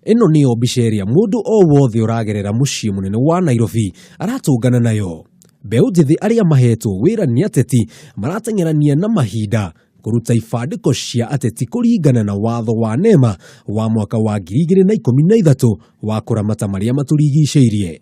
Ĩno nĩyo mbica ĩrĩa mũndũ o wothe ũragerera mũciĩ mũnene wa Nairobi aratũngana nayo. Mbeũ njĩthĩ arĩa mahetwo wĩra nĩ ateti marateng'erania na mahinda kũruta ibandĩko cia ateti kũringana na watho wa NEMA wa mwaka wa 2013 wa kũramata marĩa matũrigicĩirie.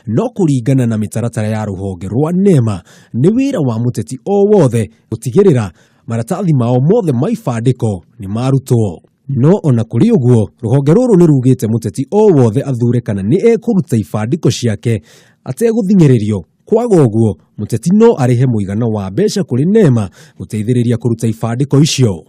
No kũringana na mĩtaratara ya rũhonge rwa NEMA, nĩ wĩra wa mũteti o wothe gũtigĩrĩra maratathi mao mothe ma ibandĩko nĩ marutwo. No ona kũrĩ ũguo, rũhonge rũrũ nĩ rugĩte mũteti o wothe athure kana nĩ ekũruta ibandĩko ciake ategũthing'ĩrĩrio. Kwaga ũguo, mũteti no arĩhe mũigana wa mbeca kũrĩ NEMA gũteithĩrĩria kũruta ibandĩko icio.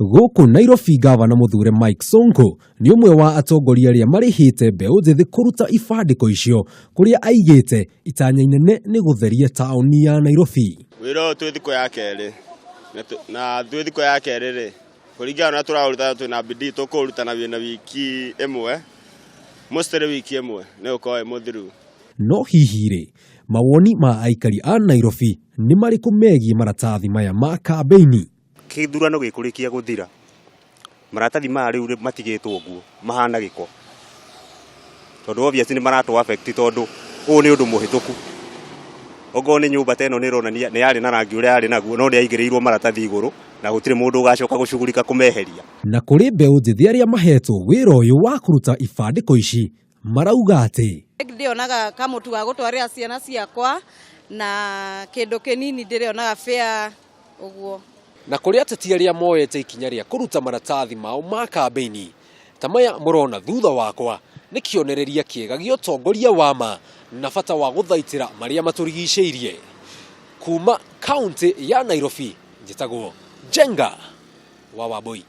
Gũkũ Nairobi, ngavana mũthure Mike Sonko nĩ ũmwe wa atongoria arĩa marĩhĩte mbeũ njĩthĩ kũruta ibandĩko icio, kũrĩa aigĩte itanya inene nĩ gũtheria taũni ya Nairobi. Wĩra ũyũ twĩ thikũ ya kerĩ, na twĩ thikũ ya kerĩ rĩ, kũringana na ũrĩa tũraũruta twĩna bidii tũkũũruta na wiki ĩmwe, mostly wiki ĩmwe nĩ ũgũkorwo wĩ mũthiru. No hihi rĩ, mawoni ma aikari a Nairobi nĩ marĩkũ megiĩ maratathi maya ma kambĩini? Kĩthurano gĩkũrĩkia gũthira, maratathi maya rĩu matigĩtwo ũguo mahana gĩko, tondũ obviously nĩ maratũ affect tondũ ũyũ nĩ ũndũ mũhĩtũku. Okorwo nĩ nyũmba ta ĩno nĩ ĩronania nĩ yarĩ na rangi ũrĩa yarĩ naguo no nĩ yaigĩrĩirwo maratathi igũrũ na gũtirĩ mũndũ ũgacoka gũcugurika kũmeheria. Na kũrĩ mbeũ njĩthĩ arĩa mahetwo wĩra ũyũ wa kũruta ibandĩko ici marauga atĩ Ndĩonaga kamũtu ga gũtwarĩra ciana ciakwa na kĩndũ kĩnini ndĩrĩonaga fare ũguo. Na kũrĩ ateti arĩa moete ikinya rĩa kũruta maratathi mao ma kambĩini ta maya mũrona thutha wakwa, nĩ kĩonereria kĩega gĩa ũtongoria wa ma na bata wa gũthaitĩra marĩa matũrigicĩirie. Kuma kaũntĩ ya Nairobi, njĩtagwo Njenga wa Wambũi.